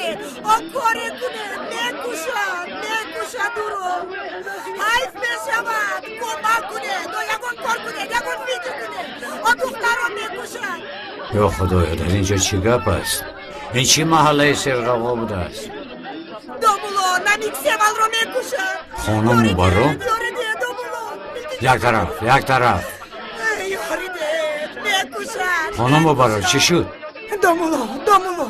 кунед, о коре кунед, мекушад, мекушад ӯро. Ҳайф мешавад, кӯмак кунед, о ягон кор кунед, ягон фикр кунед, о духтарро мекушад. Ё Худоё, дар инҷо чӣ гап аст? Ин чӣ маҳаллаи серғавғо будааст? Домулло, Намик Севалро мекушад. Хонуму баро? Ёри де, домулло. Як тараф, як тараф. Ёри де, мекушад. Хонуму баро, чӣ шуд? Домулло, домулло,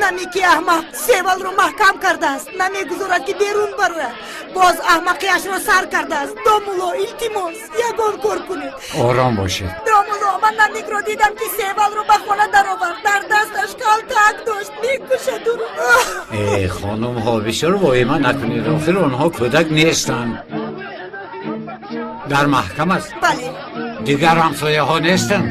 Намики аҳмақ Севалро маҳкам кардааст, намегузорад ки берун барояд. Боз аҳмақиашро сар кардааст. Домулло, илтимос, ягон кор кунед. Ором бошед. Домулло, ман Намикро дидам ки Севалро ба хона даровард. Дар дасташ калтак дошт, мекушад ӯро. Э, хонумҳо, бисёр воҳима накунед. Охир онҳо кӯдак нестанд. Дар маҳкам аст? Бале. Дигар ҳамсояҳо нестанд?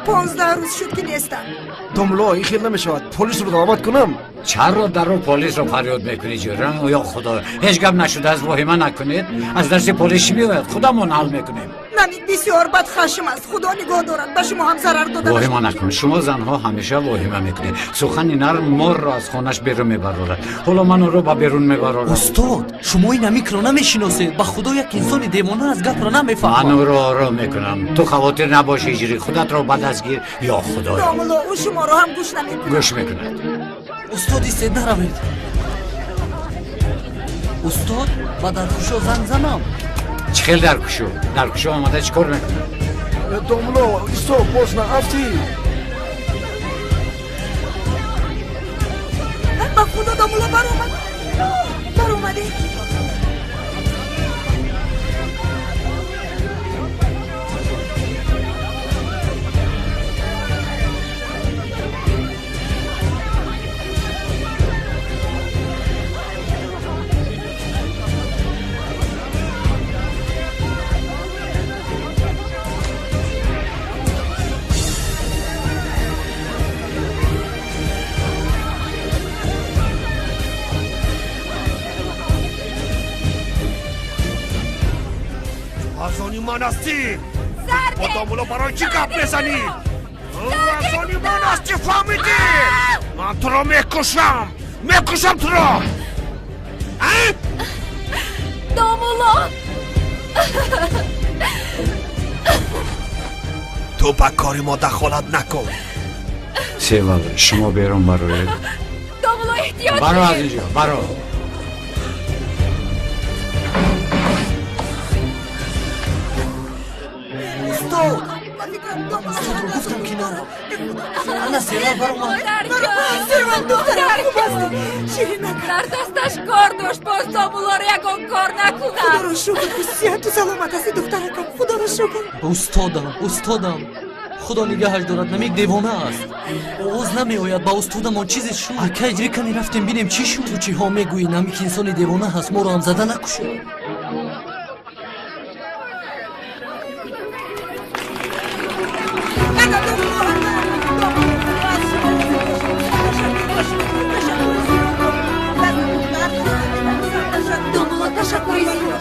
15 рӯз шуд ки нестанд. Домулло, ин хел намешавад. Полисро даъват кунам? Чаро дарро полисро фарёд мекунӣ, ҷӯран? Ё Худо, ҳеҷ гап нашудааст, воҳима накунед. Аз дасти полис чӣ меояд? Худамон ҳал мекунем. Намик бисёр бадхашм аст, Худо нигоҳ дорад, ба шумо ҳам зарар дода. Воҳима накун. Шумо занҳо ҳамеша воҳима мекунед. Сухани нарм морро аз хонаш берун мебарорад. Ҳоло ман ӯро ба берун мебарорам. Устод, шумо ин Намикро намешиносед. Ба Худо, як инсони девона аст, гапро намефаҳмад. Ман ӯро ором мекунам. Ту хавотир набош, ҳиҷрӣ, худатро ба даст гир. Ё Худоё. Домулло, ӯ шуморо ҳам гӯш намекунад. Гӯш мекунад. Устод, истед, наравед. Устод, ба даркушо занг занам. Чӣ хел даркушо? Даркушо омада чӣ кор мекунад? Домулло, исто, боз наафтӣ. Ба Худо, домулло, баромад, баромадӣ. Аз они ман ҳастӣ? Бо домулло барои чӣ гап мезанӣ? Аз они ман ҳастӣ, фаҳмидӣ? Ман туро мекушам, мекушам туро. Домулло, ту ба кори мо дахолат накун. Севал, шумо берун бароед. Домулло, эҳтиёт. Баро аз инҷо, баро. Устод, устодро гуфтам ки нарав. Ана Севал баромад. Севал, духтарам, хуб аст? Ширинак. Дар дасташ кор дошт, боз домуллоро ягон кор накунад. Худоро шукр, ки сиҳату саломат ҳасти, духтаракам. Худоро шукр. Устодам, устодам, Худо нигаҳаш дорад, Намик девона аст. Овоз намеояд, ба устодамон чизе шуд. Ака, иҷрӣ кани рафтем бинем чӣ шуд. Ту чиҳо мегӯӣ? Намик инсони девона ҳаст, моро ҳам зада накушад. Домулло, ташаккури зиёд.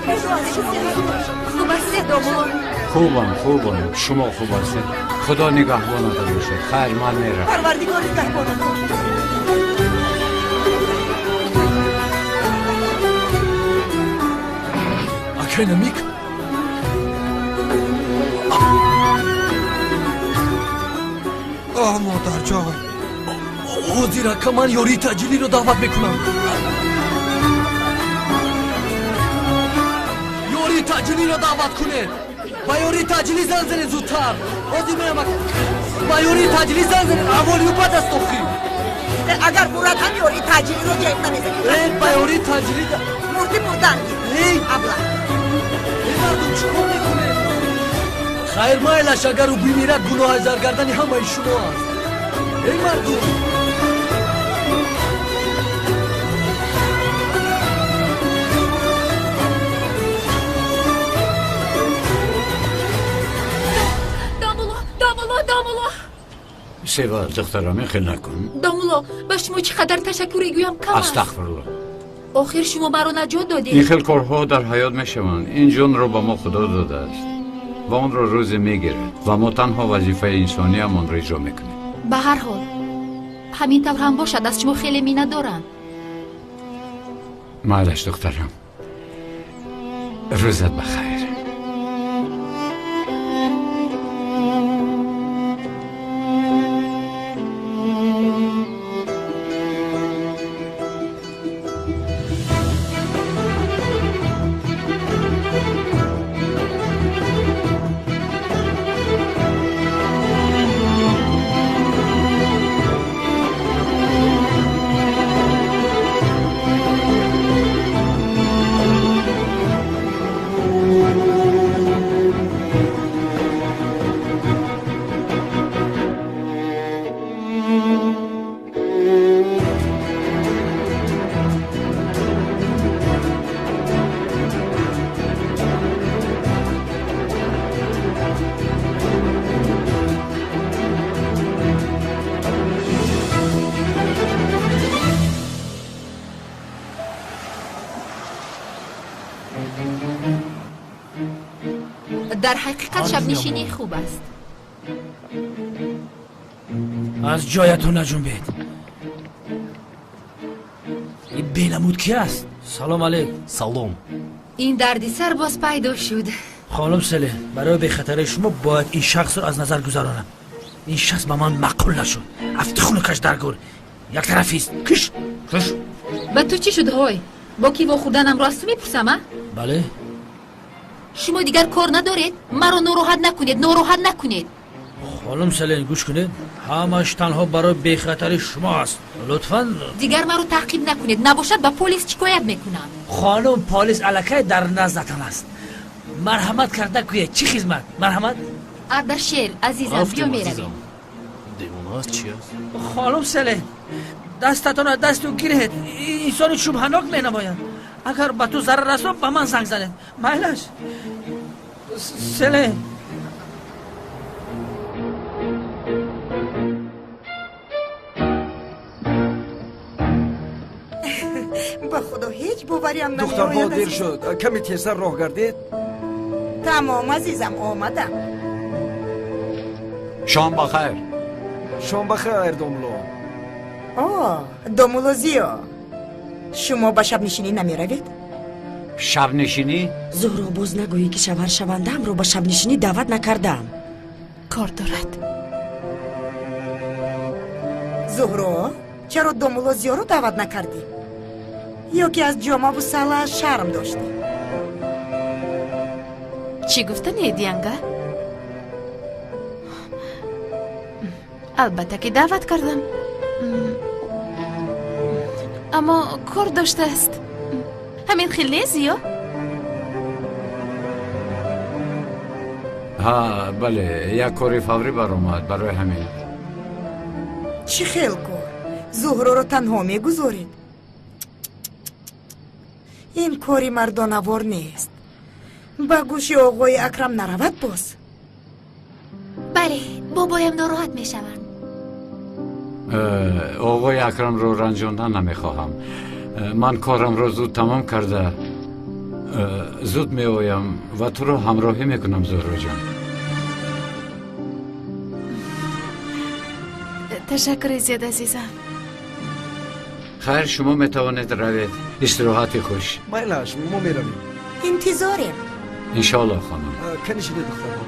Хуб ҳастед, домулло? Хубам, хубам. Шумо хуб ҳастед? Худо нигаҳбонатон бошад. Хайр, ман меравам. Парвардигор нигаҳбонатон. Акай Намик, Оҳ, модарҷон. Ҳозир, ака, ман ёрии таъҷилиро даъват мекунам. Ёрии таъҷилиро даъват кунед. Ба ёрии таъҷилӣ занг занед зудтар. Ҳозир меям, ака. Ба ёрии таъҷилӣ занг занед. Аҳволи ӯ бад аст охир. Агар мурад ҳам ёрии таъҷилиро ҷайб намезанед. Э, ба ёрии таъҷилӣ мурди мурдан гир. Эй! Абла. Эй, мардум, чӣ кор мекунед? Хайр, майлаш, агар ӯ бимирад, гуноҳаш дар гардани ҳамаи шумо аст. Эй, мардум! Домулло, домулло, домулло. Севал, духтарам, ин хел накун. Домулло, ба шумо чӣ қадар ташаккуре гӯям кам аст. Астағфирулло. Охир шумо маро наҷот додед. Ин хел корҳо дар ҳаёт мешаванд. Ин ҷонро ба мо Худо додааст ва онро рӯзе мегирад ва мо танҳо вазифаи инсониамонро иҷро мекунем. Ба ҳар ҳол, Ҳамин тавр ҳам бошад, аз шумо хеле миннатдорам. Майлаш, духтарам, рӯзат ба хайр. Дар ҳақиқат шабнишинӣ хуб аст. Аз ҷоятон наҷунбед. Ин бенамуд ки аст? Салом алейк. Салом. Ин дарди сар боз пайдо шуд. Хонум Селен, барои бехатарии шумо бояд ин шахсро аз назар гузаронам. Ин шахс ба ман маъқул нашуд. Афти хунукаш дар гур. Яктарафист. Киш! Киш! Ба ту чӣ шуд, ҳой? Бо кӣ вохӯрданамро аз ту мепурсам, а? Бале. Шумо дигар кор надоред? Маро нороҳат накунед, нороҳат накунед. Хонум Селен, гӯш кунед, ҳамаш танҳо барои бехатари шумо аст. Лутфан дигар маро таъқиб накунед, набошад ба полис шикоят мекунам. Хонум, полис аллакай дар наздатон аст. Марҳамат карда гӯед, чӣ хизмат? Марҳамат. Ардашер, азизам, биё меравем. Девона аст, чи аст? Хонум Селен, дастатонро дасту гиред. Инсони шубҳанок менамояд. Агар ба ту зарар расонад, ба ман занг занед. Майлаш. Селен. Ба худо ҳеҷ бовариам намеояд. Духтарҳо, дер шуд, каме тезтар роҳ гардед. Тамом, азизам, омадам. Шом ба хайр. Шом ба хайр, домулло. О, домулло Зиё, шумо ба шабнишинӣ намеравед? Шабнишинӣ? Зуҳро, боз нагӯӣ, ки шавҳаршавандаамро ба шабнишинӣ даъват накардаам. Кор дорад. Зуҳро, чаро домулло Зиёро даъват накардӣ? Ё ки аз ҷомаву сала шарм доштӣ? Чӣ гуфтанед, Янга? Албатта ки даъват кардам, аммо кор доштааст. Ҳамин хел не, Зиё? Ҳа, бале, як кори фаврӣ баромад, барои ҳамин. Чӣ хел кор? Зуҳроро танҳо мегузоред? Ин кори мардонавор нест. Ба гӯши оғои Акрам наравад боз. Бале, бобоям нороҳат мешаванд. Оғои Акрамро ранҷондан намехоҳам. Ман корамро зуд тамом карда зуд меоям ва туро ҳамроҳӣ мекунам, Зуҳроҷон. Ташаккури зиёд, азизам. Хайр, шумо метавонед равед. Истироҳати хуш. Майлаш, мо меравем. Интизорем. Иншоалло, хонум. Канишиде, духтарҳо.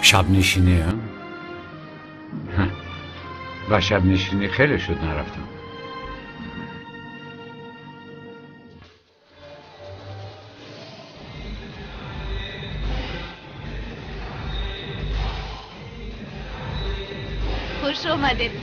Шабнишинӣ? Ба шабнишинӣ хеле шуд нарафтам. Хуш омадед.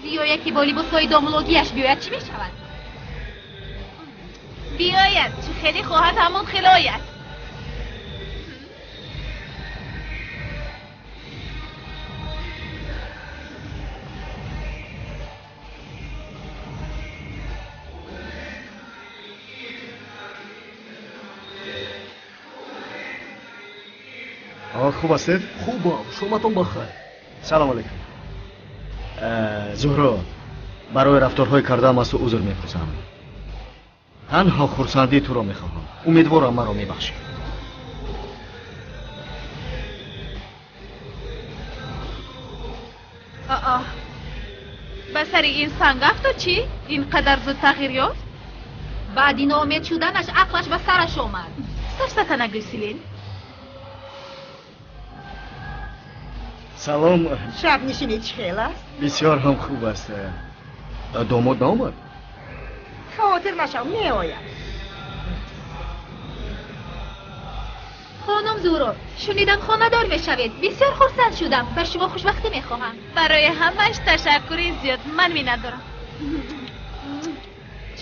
Зиё яке бо либосҳои домулогиаш биёяд, чӣ мешавад? Биёяд, чӣ хеле хоҳад ҳамон хел ояд. Хуб ҳастед? Хубам, шоматон бахайр. Салом алейкум. Зуҳро, барои рафторҳои кардаам аз ту узр мепурсам. Танҳо хурсандии туро мехоҳам. Умедворам маро мебахшӣ. Аа, ба сари ин санг афтод чӣ? Ин қадар зуд тағйир ёфт? Баъди ноумед шуданаш ақлаш ба сараш омад. Сафсата нагӯй, Селин. Салом. Шабнишинӣ чӣ хел аст? Бисёр ҳам хуб аст. Домод наомад? Хавотир нашав, меояд. Хонум Зуҳро, шунидам хонадор мешавед. Бисёр хурсанд шудам. Бар шумо хушбахтӣ мехоҳам. Барои ҳамааш ташаккури зиёд. Ман миннатдорам.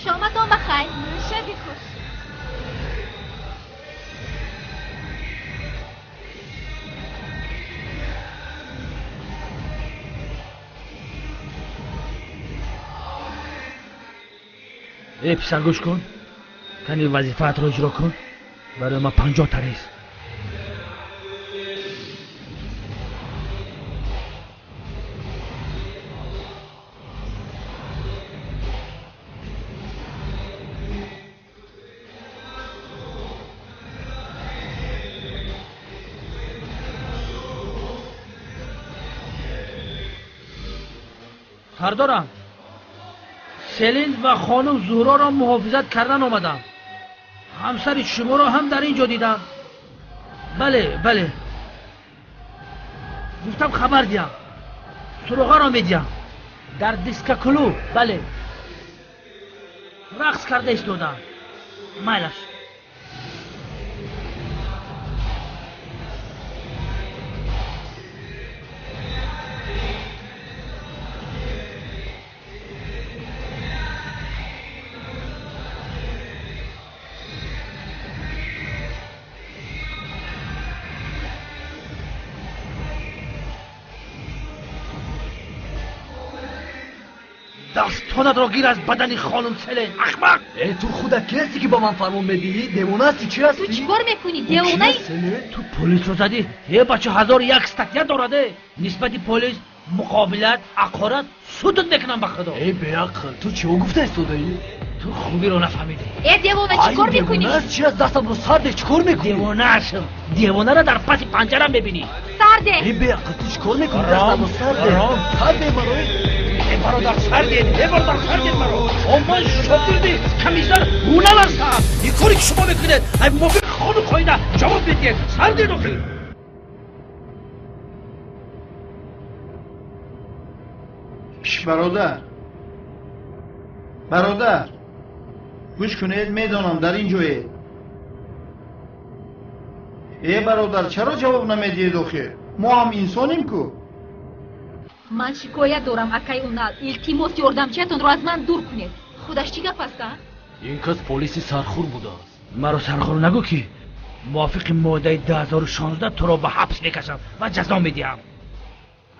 Шоматон бахайр. Шаби хуш. Э, писар, гӯш кун. Кани вазифаатро иҷро кун. Барои ман 50 тарез. Сардорам, Селин ва хонум Зуҳроро муҳофизат кардан омадам. Ҳамсари шуморо ҳам дар ин ҷо дидам. Бале, бале. Гуфтам хабар диҳам. Суроғаро медиҳам. Дар дискоклуб, бале. Рақс карда истодам. Майлаш. Дастонатро гир аз бадани хонум Селин, аҳмақ! Э, ту худат ки ҳастӣ, ки ба ман фармон медиҳӣ? Девона ҳастӣ, чӣ ҳастӣ? Ту чӣ кор мекунӣ, девонаи? Ту полисро задӣ? Э, бача, 1001 статья дорад, э! Нисбати полис муқобилат, ақорат, судат мекунам ба худо. Э, беақл, ту чиҳо гуфта истодаӣ? Ту хубиро нафаҳмидӣ. Э, девона, чӣ кор мекунӣ? Девона чи аст? Дастамро сарде, чӣ кор мекунӣ? Девонаашм. Девонаро дар паси панҷара мебинӣ. Сарде! Э, беақл, ту чӣ кор мекунӣ? Дастамро сарде. Сарде маро. Э, бародар, сардед! Э, бародар, сардед маро! Ман шогирди комиссар Ҳунал ҳастам. Ин коре ки шумо мекунед, ай мувофиқи қонун қоида ҷавоб медиҳед. Сардед охир. Бародар, бародар, гӯш кунед, медонам дар ин ҷое. Э, бародар, чаро ҷавоб намедиҳед охир? Мо ҳам инсонем ку. Ман шикоят дорам, акай Унал. Илтимос, ёрдамчиятонро аз ман дур кунед. Худаш чӣ гап аст, а? Ин кас полиси сархур будааст. Маро сархур нагӯ, ки мувофиқи моддаи 2016 туро ба ҳабс мекашам ва ҷазо медиҳам.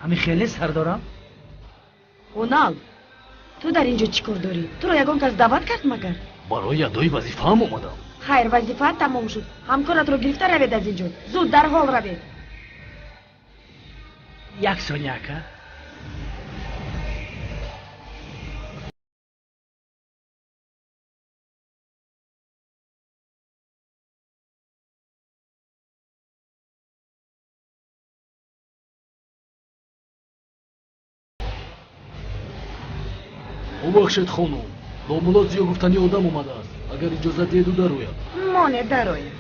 Ҳамин хеле, сардорам? Унал, ту дар ин ҷо чӣ кор дорӣ? Туро ягон кас даъват кард магар? Барои адои вазифаам омадам. Хайр, вазифаат тамом шуд. Ҳамкоратро гирифта равед аз ин ҷо. Зуд, дарҳол равед. Як сония, ака. Бубахшед, хонум, домулло Зиё гуфтани одам омадааст. Агар иҷозат диҳед, ӯ дарояд. Моне, дарояд.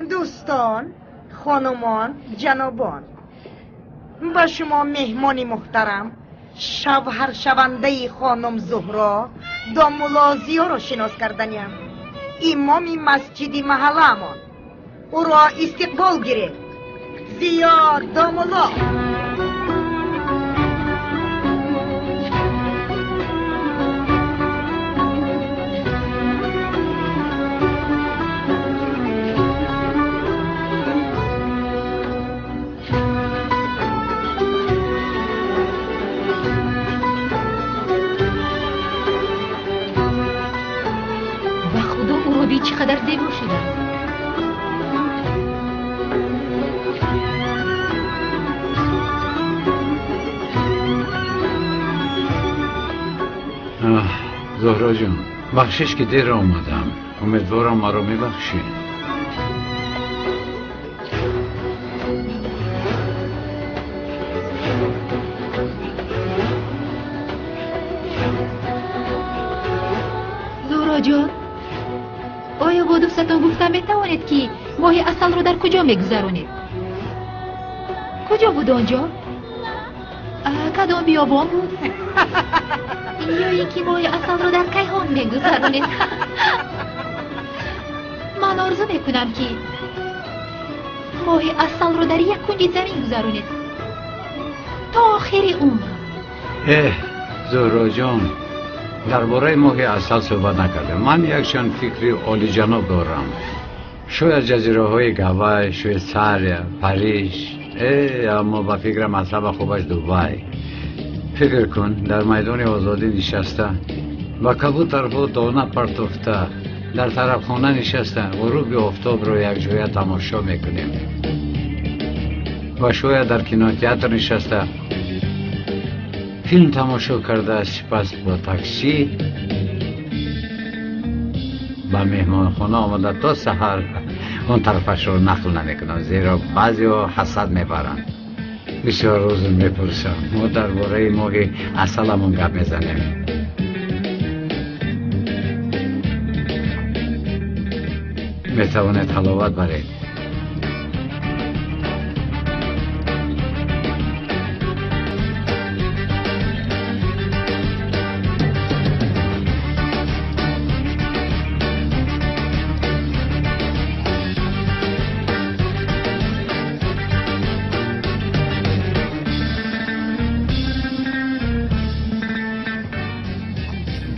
Дӯстон, хонумон, ҷанобон, ба шумо меҳмони муҳтарам, шавҳаршавандаи хонум Зуҳро, домулло Зиёро шинос карданиам. Имоми масҷиди маҳаллаамон. Ӯро истиқбол гиред. Зиё, домулло. Бин чӣ қадар зебо шудааст. Зуҳро ҷон, бахшиш ки дер омадам. Умедворам маро мебахшӣ. Зуҳро ҷон, оё бо дӯстатон гуфта метавонед, ки моҳи асалро дар куҷо мегузаронед? Куҷо буд он ҷо? Кадом биёбон буд? Ё ин ки моҳи асалро дар кайҳон мегузаронед? Ман орзу мекунам, ки моҳи асалро дар як кунҷи замин гузаронед то охири умр. Эҳ, Зуҳроҷон, дар бораи моҳи асал суҳбат накардем. Ман якчанд фикри олиҷаноб дорам. Шояд ҷазираҳои Гавай, Швейтсария, Париж, аммо ба фикрам аз ҳама хубаш Дубай. Фикр кун, дар майдони озодӣ нишаста, ба кабутарҳо дона партофта, дар тарабхона нишаста, ғуруби офтобро якҷоя тамошо мекунем. Ва шояд дар кинотеатр нишаста, филм тамошо карда, сипас бо таксӣ ба меҳмонхона омада то саҳар. Он тарафашро нақл намекунам, зеро баъзеҳо ҳасад мебаранд. Бисёр узр мепурсам, мо дар бораи моҳи асаламон гап мезанем. Метавонед ҳаловат баред.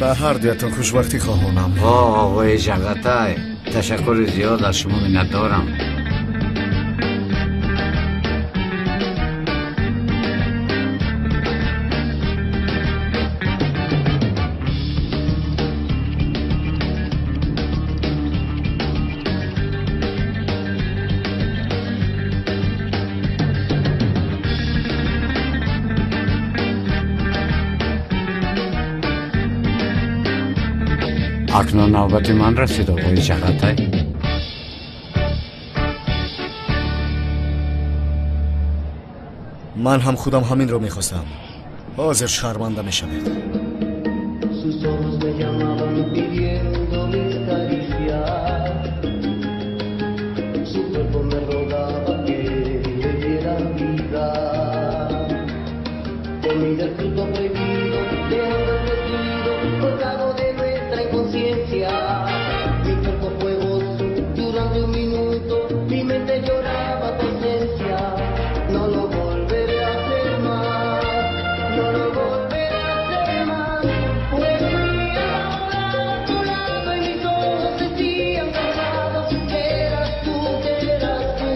Ба ҳар дуятон хушбахтӣ хоҳонам. Оғои Ҷағатай, ташаккури зиёд, аз шумо миннатдорам. Акнун навбати ман расид, оғои Ҷағатай. Ман ҳам худам ҳаминро мехостам. Ҳозир шарманда мешавед. Sus ojos me llamaban pidiendo mis caricias. Su cuerpo me rogaba que le diera vida. Comí del fruto prohibido, dejando el vestido colgado de nuestra inconsciencia. Mi cuerpo fue gozo durante un minuto, mi mente lloraba tu ausencia. No lo volveré a hacer más, no lo volveré a hacer más. Pues ahora a tu lado y mis ojos decían cansados que eras tú, que eras tú,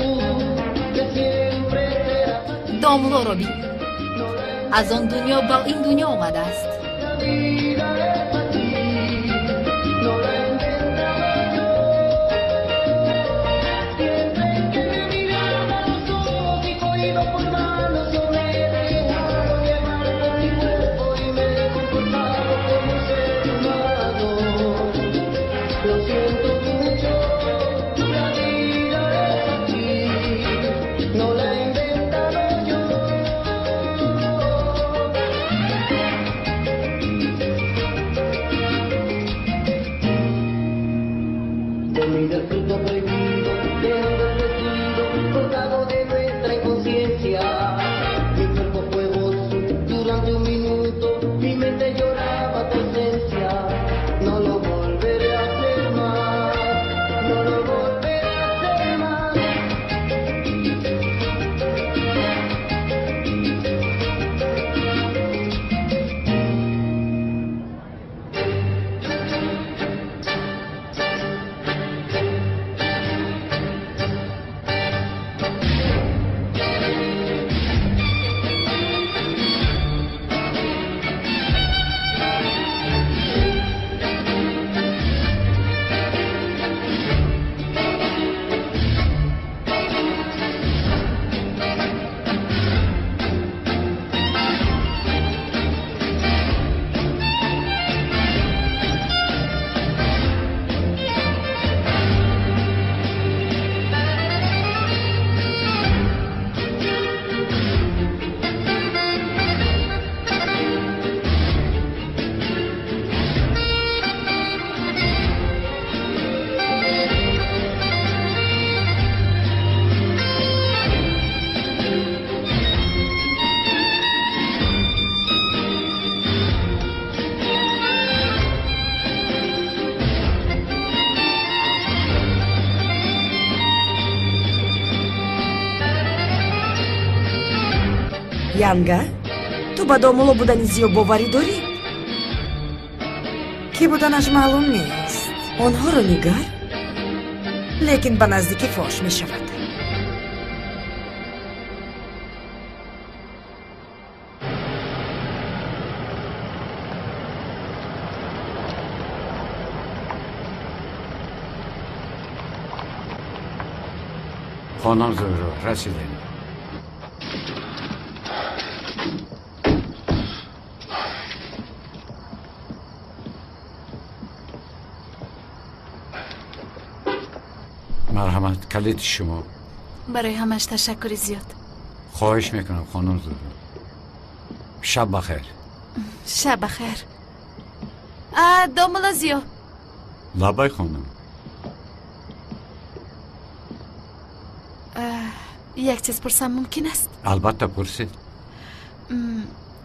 que siempre serás. Домлоро бин, аз он дунё ба ин дунё омадааст. La vida es así, no la he inventado yo. Siempre que me miraba a los ojos y cogido por manos, yo me he dejado llevar por mi cuerpo y me he comportado como un ser humano. Lo siento mucho, la vida es así, no la he inventado yo. Comí del fruto prohibido, dejando el vestido colgado de nuestra inconsciencia. Mi cuerpo fue gozo durante un minuto, mi mente lloraba tu ausencia. No lo volveré a hacer más, no lo volveré a hacer más. Янга, ту ба домулло будани Зиё боварӣ дорӣ? Кӣ буданаш маълум нест. Онҳоро нигар. Лекин ба наздикӣ фош мешавад. Хонум Зуҳро, расидем. Марҳамат, калиди шумо. Барои ҳамаш ташаккури зиёд. Хоҳиш мекунам, хонум Зуҳро. Шаб бахайр. Шаб бахайр. Домулло Зиё. Лаббай, хонум. Як чиз пурсам мумкин аст? Албатта, пурсед.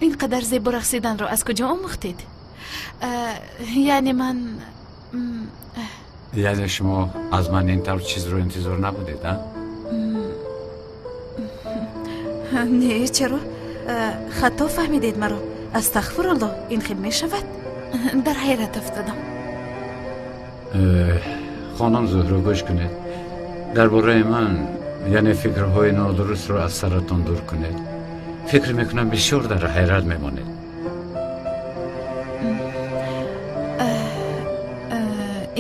Ин қадар зебо рақсиданро аз куҷо омӯхтед? Яъне ман Яъне шумо аз ман ин тавр чизро интизор набудед, а? Не, чаро? Хато фаҳмидед маро. Астағфирулло, ин хел мешавад? Дар ҳайрат афтодам. Хонум Зуҳро, гӯш кунед. Дар бораи ман, яъне фикрҳои нодурустро аз саратон дур кунед. Фикр мекунам, бисёр дар ҳайрат мемонед.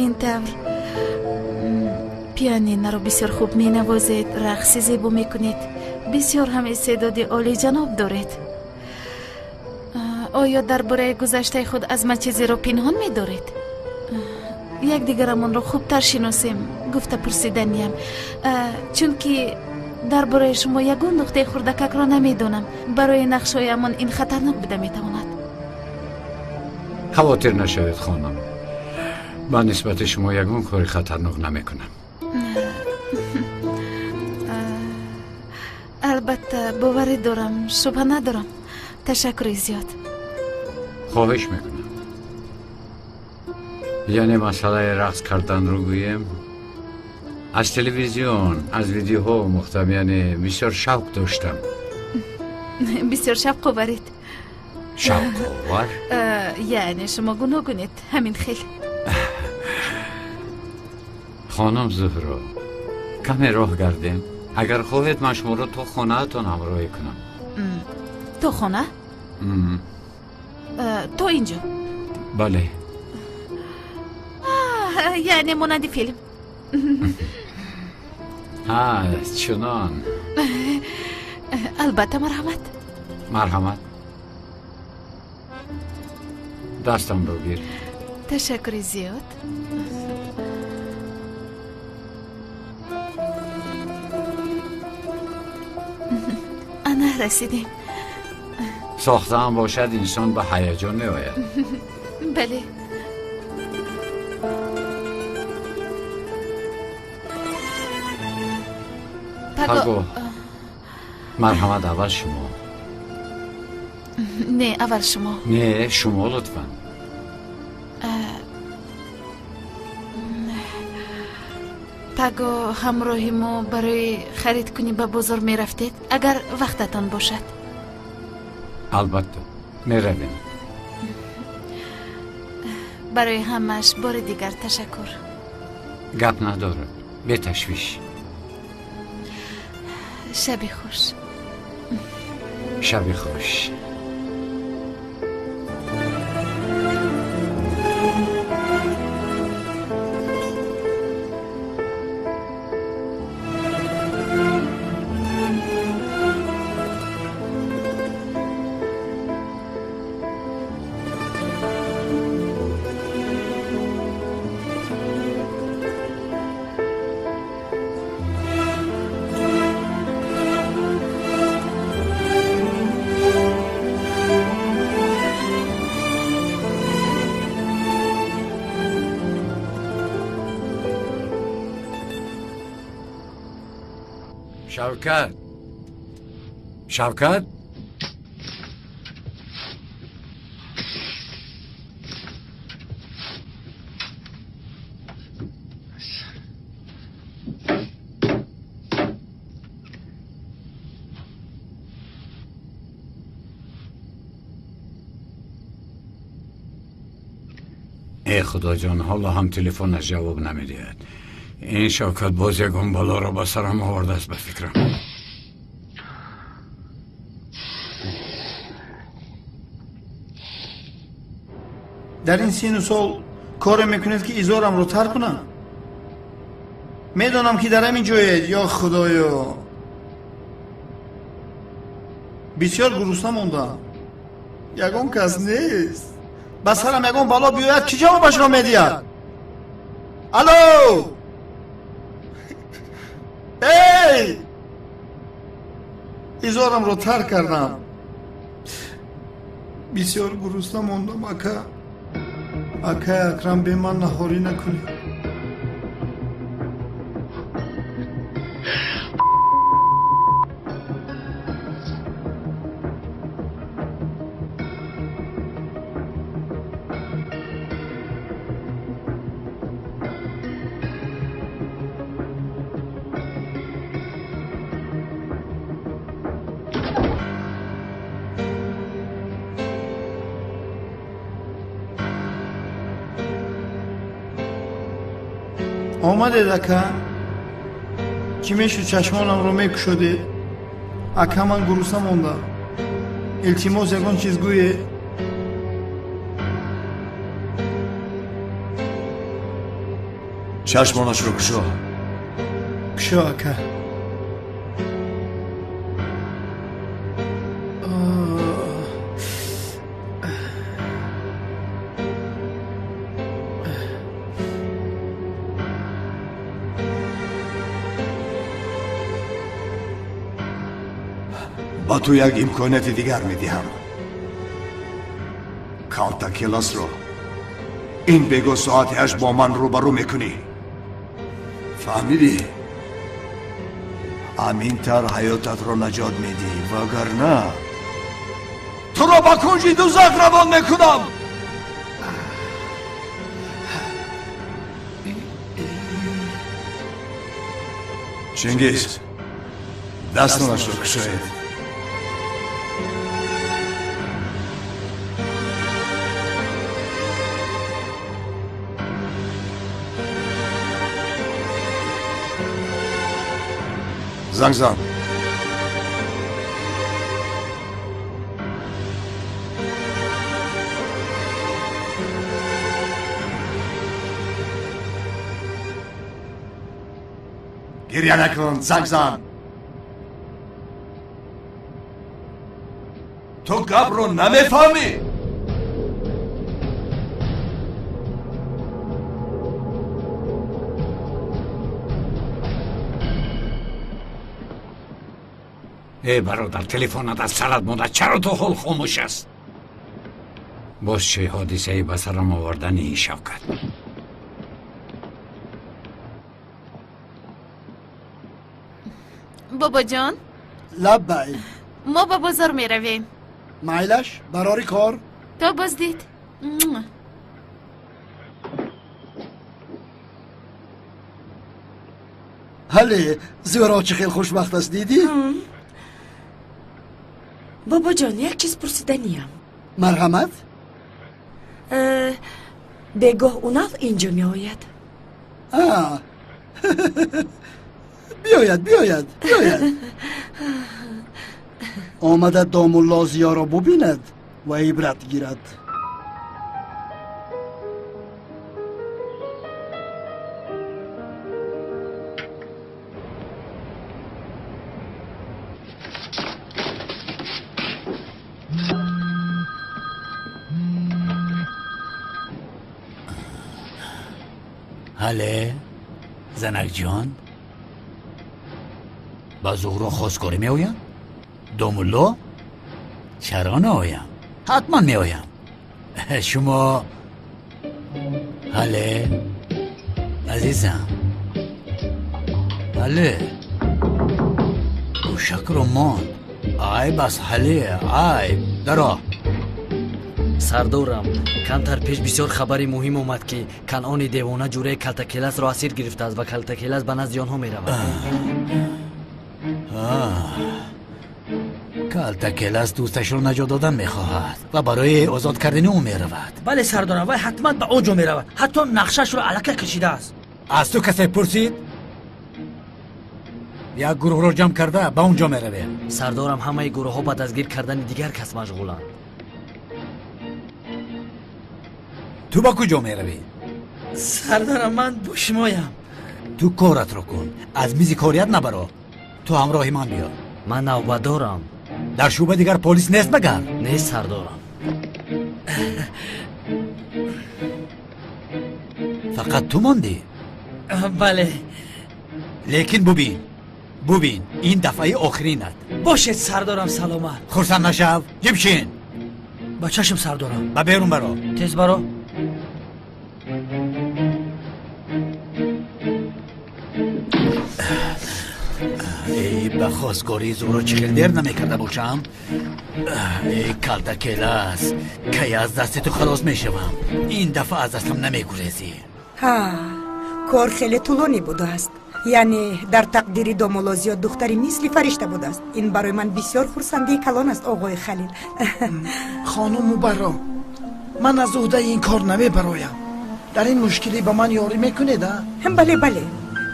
Ин тавр пианинаро бисёр хуб менавозед, рақси зебо мекунед, бисёр ҳам истеъдоди олиҷаноб доред. Оё дар бораи гузаштаи худ аз ман чизеро пинҳон медоред? Якдигарамонро хубтар шиносем, гуфта пурсиданиям, чунки дар бораи шумо ягон нуқтаи хурдакакро намедонам. Барои нақшҳоямон ин хатарнок буда метавонад. Хавотир нашавед, хонум. Ба нисбати шумо ягон кори хатарнок намекунам. Албатта, боварӣ дорам, шубҳа надорам. Ташаккури зиёд. Хоҳиш мекунам. Яъне масъалаи рақс карданро гӯем, аз телевизион, аз видеоҳо омӯхтам, яъне бисёр шавқ доштам. Бисёр шавқоваред. Шавқовар? Яъне шумо гуногунед, ҳамин хел. Хонум Зуҳро, каме роҳ гардем. Агар хоҳед, ман шуморо то хонаатон ҳамроҳӣ кунам. То хона? То инҷо? Бале. Яъне монанди филм. Ҳа, чунон. Албатта, марҳамат. Марҳамат, дастамро гир. Ташаккури зиёд. Ана, расидем. Сохтаам бошад, инсон ба ҳаяҷон меояд. Бале. Паго, марҳамат, аввал шумо. Не, аввал шумо. Не, шумо лутфан. Паго ҳамроҳи мо барои харидкунӣ ба бозор мерафтед, агар вақтатон бошад. Албатта, меравем. Барои ҳамааш бори дигар ташаккур. Гап надорад, беташвиш. Шаби хуш. Шаби хуш. Шавкат, Шавкат, Э худоҷон, ҳоло ҳам телефонаш ҷавоб намедиҳад. Ин Шавкат боз ягон балоро ба сарам овардааст, ба фикрам. Дар ин сину сол коре мекунед, ки изорамро тар кунам? Медонам, ки дар ҳамин ҷоед. Ё худоё, бисёр гурусна мондам, ягон кас нест. Ба сарам ягон бало биёяд, чӣ ҷавобашро медиҳад? Алло, эй, изорамро тар кардам, бисёр гурусна мондам. Ака, акай Акрам, бе ман наҳорӣ накунед. Омадед, ака? Чӣ мешуд, чашмонамро мекушодед? Ака, ман гурусна мондам, илтимос, ягон чиз гӯед. Чашмонашро кушо. Кушо, ака. Ба ту як имконияти дигар медиҳам. Калта Келасро ин бего соати 8 бо ман рӯбарӯ мекунӣ. Фаҳмидӣ? Аминтар ҳаётатро наҷот медиҳӣ, вагарна туро ба кунҷи дузах равон мекунам. Чингиз, дастонашро кушоед. Занг зан. Гирья накун, занг зан. Ту гапро намефаҳмӣ? Э бародар, телефонат аз сарат монда, чаро то ҳол хомӯш аст? Боз чӣ ҳодисае ба сарам овардани ин Шавкат? Бобоҷон. Лаббай. Мо ба бозор меравем. Майлаш, барори кор. То боздид. Ҳале, Зӯро чӣ хел хушбахт аст, дидӣ? Бобоҷон, як чиз пурсиданиям. Марҳамат. Бегоҳ Унал инҷо меояд. Биёяд, биёяд, биёяд. Омада домулло Зиёро бубинад ва ибрат гирад. ҳале, занакҷон, ба Зуҳро хосгорӣ меоям? Домулло? Чаро наоям? Ҳатман меоям. Шумо ҳале, азизам, ҳале, гӯшакро монд. Айб аст, ҳале, айб. Даро. Сардорам, камтар пеш бисёр хабари муҳим омад, ки Канъони девона ҷураи Калтакеласро асир гирифтааст ва Калтакелас ба назди онҳо меравад. Калтакелас дӯсташро наҷот додан мехоҳад ва барои озод кардани ӯ меравад. Бале сардорам, вай ҳатман ба он ҷо меравад. Ҳатто нақшаашро аллакай кашидааст. Аз ту касе пурсид? Як гурӯҳро ҷамъ карда ба он ҷо меравем. Сардорам, ҳамаи гурӯҳҳо ба дастгир кардани дигар кас машғуланд. Ту ба куҷо меравӣ? Сардорам, ман бо шумоям. Ту коратро кун, аз мизи корият набаро. Ту ҳамроҳи ман биё. Ман навбат дорам. Дар шӯъба дигар полис нест магар? Нест сардорам. Фақат ту мондӣ? Бале. Лекин бубин, бубин, ин дафъаи охиринат. Бошед сардорам, саломат. Хурсанд нашав, ҷибшин. Ба чашм сардорам. Ба берун баро. Тез баро. Эй, ба хостгории Зуҳро чӣ хел дер намекарда бошам? Эй, Калтакелас, кай аз дасти ту халос мешавам? Ин дафъа аз дастам намегурезӣ. Ҳа, кор хеле тӯлонӣ будааст. Яъне дар тақдири домулло Зиё духтари мисли фаришта будааст. Ин барои ман бисёр хурсандии калон аст, оғои Халил. Хонум Мубарро, ман аз уҳдаи ин кор намебароям. Дар ин мушкилӣ ба ман ёрӣ мекунед, а? Бале, бале.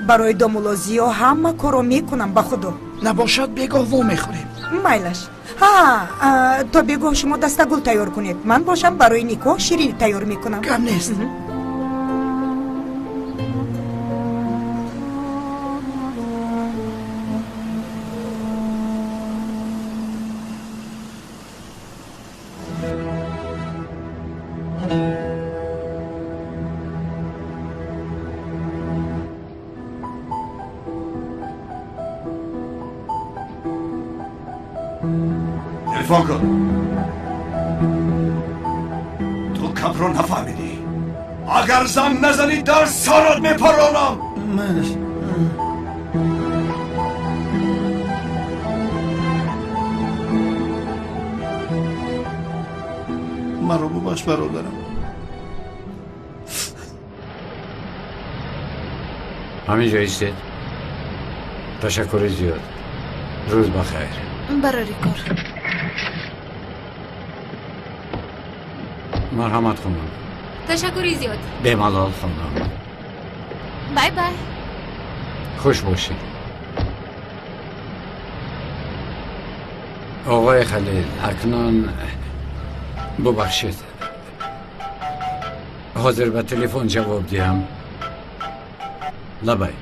Барои домулло Зиё ҳама корро мекунам, ба худо. Набошад, бегоҳ во мехӯрем. Майлаш. Ҳа, то бегоҳ шумо дастагул тайёр кунед. Ман бошам барои никоҳ ширинӣ тайёр мекунам. Гап нест. Телефон кун. Ту капро нафаҳмидӣ. Агар занг назанӣ, дар сарат мепаронам. Майлаш. Маро бубахш, бародарам. Ҳамин ҷо истед. Ташаккури зиёд. Рӯз бахайр. Барори кор. Марҳамат хонум. Ташаккури зиёд. Бемалол хонум. Бай бай. Хуш бошед. Оғои Халил, акнун бубахшед. Ҳозир ба телефон ҷавоб диҳам. Лабай.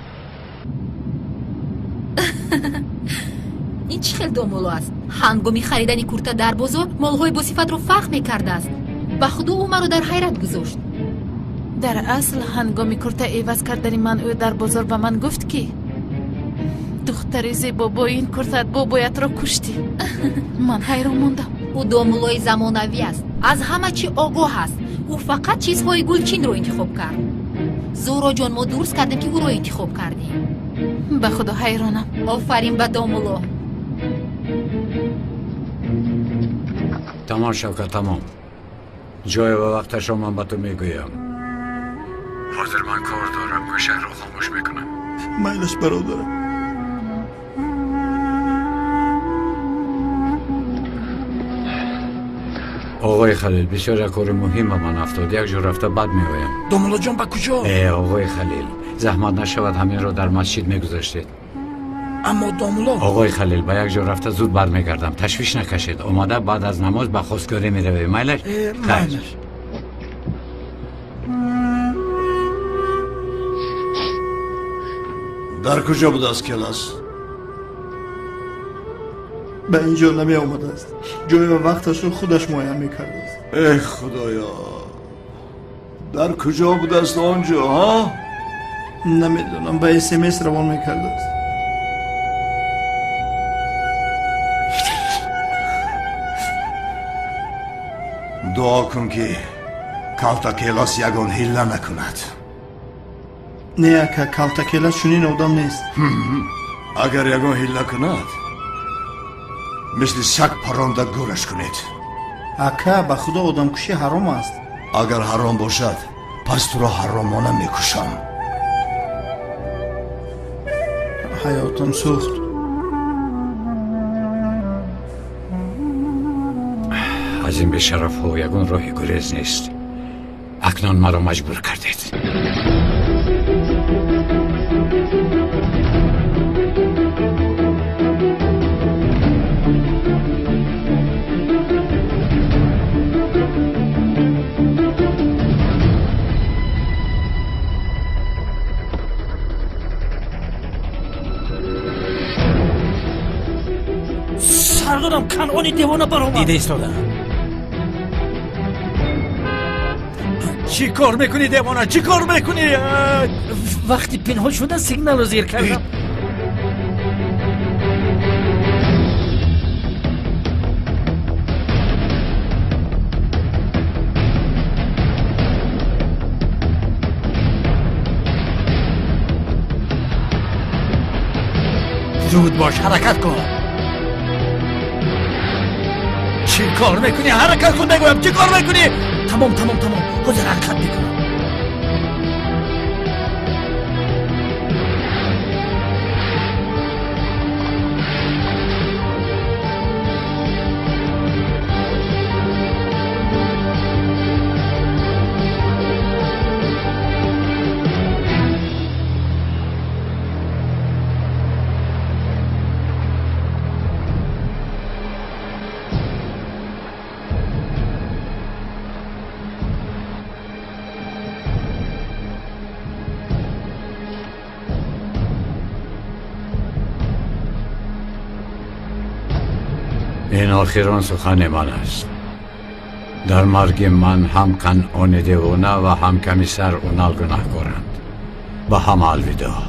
Ин чӣ хел домулло аст? Ҳангоми харидани курта дар бозор молҳои босифатро фарқ мекардааст. Ба худо ӯ маро дар ҳайрат гузошт. Дар асл ҳангоми курта иваз кардани ман ӯ дар бозор ба ман гуфт, ки духтари зебо, бо ин куртаат бобоятро куштӣ. Ман ҳайрон мондам. Ӯ домуллои замонавӣ аст, аз ҳама чӣ огоҳ аст. Ӯ фақат чизҳои гулчинро интихоб кард. Зуҳроҷон, мо дуруст кардем, ки ӯро интихоб кардем. Ба худо ҳайронам. Офарин ба домулло. Тамом, Шавкат, тамом. Ҷой ва вақташро ман ба ту мегӯям. Ҳозир ман кор дорам, гӯшакро хомӯш мекунам. Майлаш, бародарам. Оғои Халил, бисёр як кори муҳим ба ман афтод. Як ҷо рафта баъд меоям. Домуллоҷон, ба куҷо? Э, оғои Халил, заҳмат нашавад, ҳаминро дар масҷид мегузаштед. Аммо домулло. Оғои Халил, ба як ҷо рафта зуд бармегардам. Ташвиш накашед. Омада баъд аз намоз ба хостгорӣ меравем. Майлаш? Майлаш. Дар куҷо будааст Келас? Ба ин ҷо намеомадааст. Ҷой ва вақташро худаш муайян мекардааст. Эй худоё, дар куҷо будааст он ҷо, ҳа? Намедонам, ба СМС равон мекардааст. Дуо кун, ки Калтакелас ягон ҳилла накунад. Не, ака, Калтакелас чунин одам нест. Агар ягон ҳилла кунад, мисли саг паронда гӯраш кунед. Ака, ба худо, одамкушӣ ҳаром аст. Агар ҳаром бошад, пас туро ҳаромона мекушам. Ҳаётам сӯхт. Аз ин бешарафҳо ягон роҳи гурез нест. Акнун маро маҷбур кардед. Сардорам, Канъони девона баромад. Дида истодам. Чӣ кор мекунӣ, девона? Чӣ кор мекунӣ? Вақти пинҳон шуда сигналро зер кардам. Зуд бош, ҳаракат кун. Чӣ кор мекунӣ? Ҳаракат кун, мегӯям. Чӣ кор мекунӣ? Тамом, тамом, тамом. Ҳозир ҳаракат мекунам. Ин охирон сухани ман аст. Дар марги ман ҳам Канъони девона ва ҳам комиссар Унал гунаҳкоранд. Ба ҳама алвидоъ.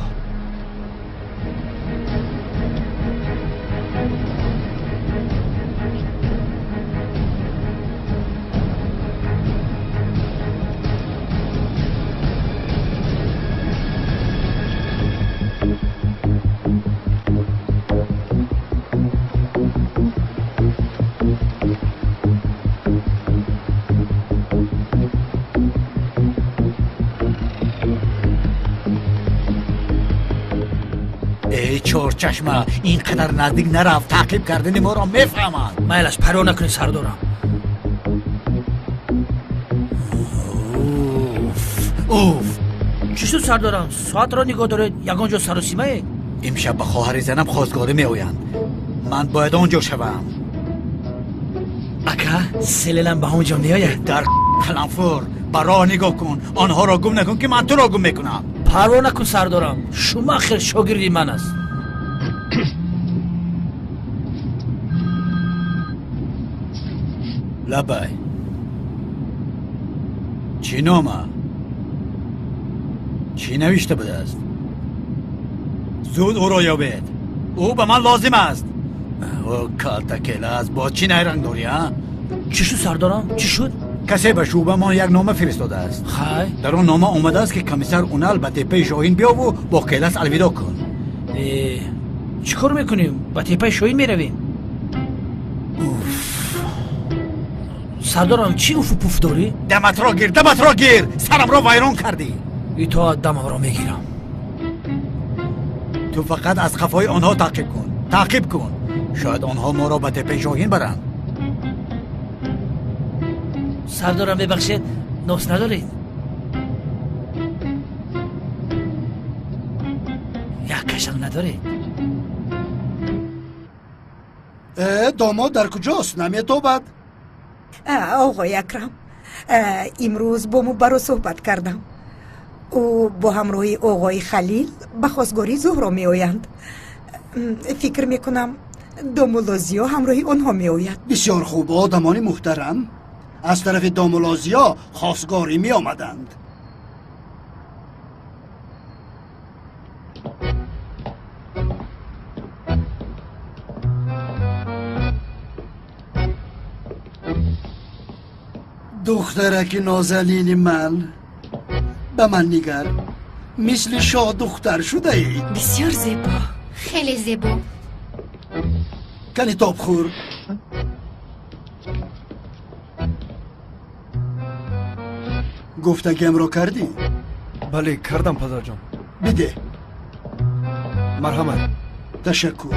Чорчашма, ин қадар наздик нарафт, таъқиб кардани моро мефаҳманд. Майлаш, парво накунед, сардорам. Уф, уф. Чӣ шуд, сардорам? Соатро нигоҳ доред, ягон ҷо саросимае? Имшаб ба хоҳари занам хостгорӣ меоянд. Ман бояд он ҷо шавам. Ака, селелам ба он ҷо меояд? Дар қаламфур, ба роҳ нигоҳ кун, онҳоро гум накун, ки ман туро гум мекунам. Парво накун, сардорам, Шумахер шогирди ман аст. Лабай, чӣ нома? Чӣ навишта будааст? Зуд ӯро ёбед, ӯ ба ман лозим аст. Ӯ калтакела аст, боз чӣ найранг дорӣ, а? Чӣ шуд, сардорам? Чӣ шуд? Касе ба шӯъбамон як нома фиристодааст. Хай. Дар он нома омадааст, ки комиссар Унал ба теппаи Шоҳин биёву бо Келас алвидоъ кун. Чӣ кор мекунем? Ба теппаи Шоҳин меравем? Сардорам, чӣ уфу пуф дорӣ? Даматро гир, даматро гир, сарамро вайрон кардӣ. Итоат, дамамро мегирам. Ту фақат аз қафои онҳо таъқиб кун, таъқиб кун. Шояд онҳо моро ба теппаи Шоҳин баранд. Сардорам, бебахшед, нос надоред? Як кашам надоред? Домод дар куҷост? Наметобад. Оғои Акрам, имрӯз бо Мубаро суҳбат кардам. Ӯ бо ҳамроҳи оғои Халил ба хостгории Зуҳро меоянд. Фикр мекунам, домулло Зиё ҳамроҳи онҳо меояд. Бисёр хуб, одамони муҳтарам аз тарафи домулло Зиё хостгорӣ меомаданд. Духтараки нозанини ман, ба ман нигар, мисли шоҳ духтар шудаӣ. Бисёр зебо. Хеле зебо. Кани тоб хӯр. Гуфтагиамро кардӣ? Бале, кардам, падарҷон. Бидеҳ. Марҳамат. Ташаккур.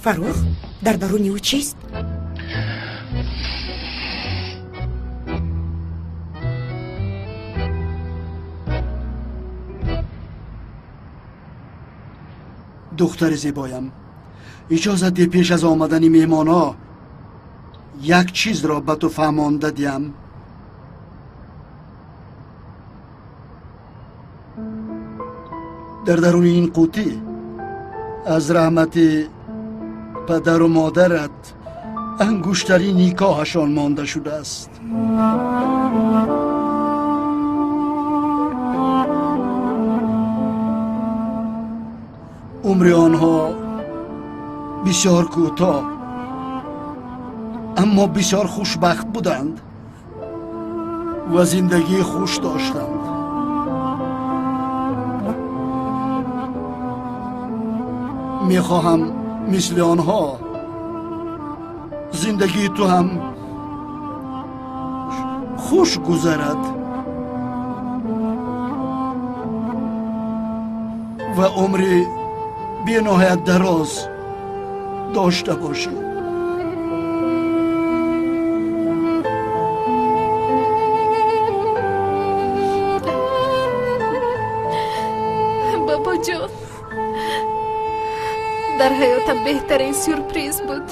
Фаррух, дар даруни ӯ чист? Духтари зебоям, иҷозат деҳ пеш аз омадани меҳмонҳо як чизро ба ту фаҳмонда диҳам. Дар даруни ин қутӣ аз раҳмати падару модарат ангуштари никоҳашон монда шудааст. Умри онҳо бисёр кӯтоҳ, аммо бисёр хушбахт буданд ва зиндагии хуш доштанд. Мехоҳам мисли онҳо зиндагии ту ҳам хуш гузарад ва умри бениҳоят дароз дошта бошӣ. Бобоҷон, дар ҳаётам беҳтарин сюрприз буд.